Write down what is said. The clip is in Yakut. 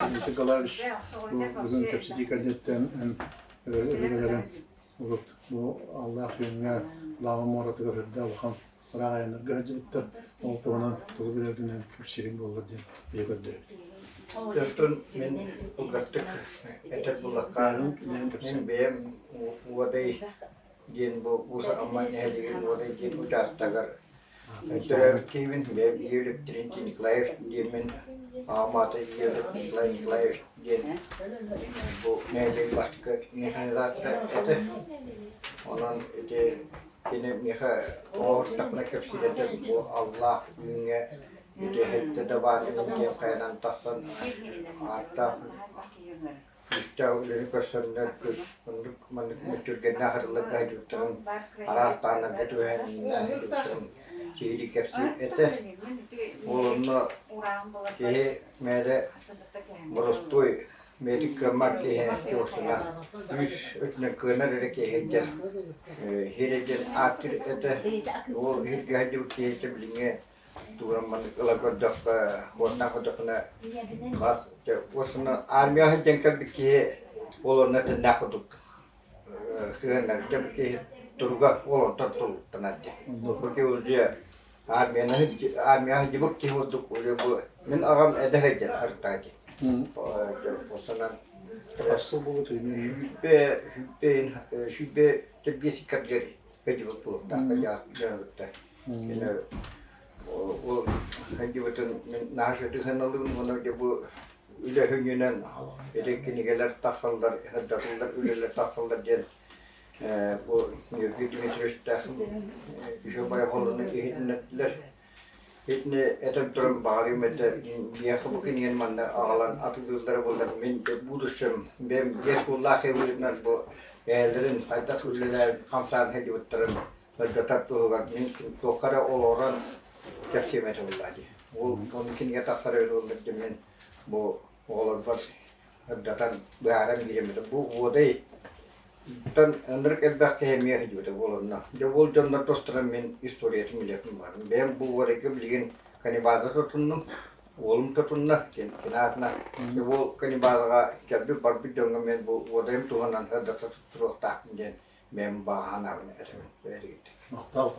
Николаевич, бу бүгүн кэпсэтии кэнниттэн эн өбүгэлэрин урут бу Аллаах Күөҥҥэ Лава муоратыгар үрдэ улахан ыраах айаннарга сылдьыбыттар. Ол туһунан тугу билэргинэн кэпсиириҥ буоллар диэн ийэ көрдөһөбүт. Оттон мин кылгастык этэр буоллахха, мин бэйэм Уодай диэн бу Уус Амма нэһилиэгин Уодай диэн учаастагар төрөөбүт киһибин, бэйэм Юрий Терентий Николаевич диэммин, аҕам аата Юрий Николай Николаевич диэн бу нэһилиэк бастакы механизатора этэ. Онон ити кини миэхэ оҕо кэпсиирэтэ бу аллаах үүҥҥэ ити эһэттэ да баар иһин диэн хайанан тахсан ааттаах күүстээх үлэни көрсөннөр оннук маннык мүччүргэннээх арылларга сылдьыбыттарын араас тааннарга түбэһэн сылдьыбыттарын сиһилии кэпсиир этэ. Ол онно киһи мээлэ боростуой бэйэтин кыаммат киһи туохсунан үс өттүнэн кыанар эрэ киһи диэн хире диэн ааттыыр этэ. Ол иһиргэ сылдьыбыт киһитэ билиҥҥи тугунан маннык ыла көрдөххө, уонна көрдөххүнэ хас уосунан армия сылдьан кэлбит киһи ол онно тэннээх курдук сыһыаннар киһи туруга ол онтон тулуктанар диэн. Бу киһи уже армияны армия сылдьыбыт киһи курдук уже бу мин аҕам эдэр сылдьан артаа дии. Уосунан Хас буолбут сүүрбэ сүүрбэ сүүрбэ төрдүс иккэрдигэр сылдьыбыт буолуохтаах дьаһабыттар. Кини ол сылдьыбытын мин наһаа үчүгэйдик сыаналыыбын уонна дьэ бу үлэ сүнньүнэн ити кинигэлэр тахсаллар, сырдатыллар үлэлэр тахсаллар диэн бу Георгий Дмитриевичтээх үчүгэй холону иһитиннэрдилэр. Итини этэн туран баҕарыам этэ, миэхэ бу кинигэни манна аҕалан атыылыыллара буоллар мин будущем бэйэм биэс сыллаах быһыытынан бу эһэлэрин хайдах үлэлээн хамсаан сылдьыбыттарын сырдатар туһугар мин туохха эрэ олорон кэпсиэм этэ буоллаа дии. Ол ону кинигэ тахсар эбит буоллар дии мин бу оҕолорбор сырдатан быһааран биэриэм этэ. Бу уодай ынырык элбэх киһи эмиэ сылдьыбыта буоланна. Дьэ ол дьоннор тустаран мин историятын билиэхпин баҕарабын. Бэйэм бу уодайга билигин канибаза тутуннум, уолум тутунна, кини аатынан. Дьэ ол канибазаҕа кэлбит барбыт дьоҥҥо мин бу уодайым туһунан сырдата туруохтаахпын диэн бэйэм баҕа санаабын этэбин бэйэтигиттик. Махтал.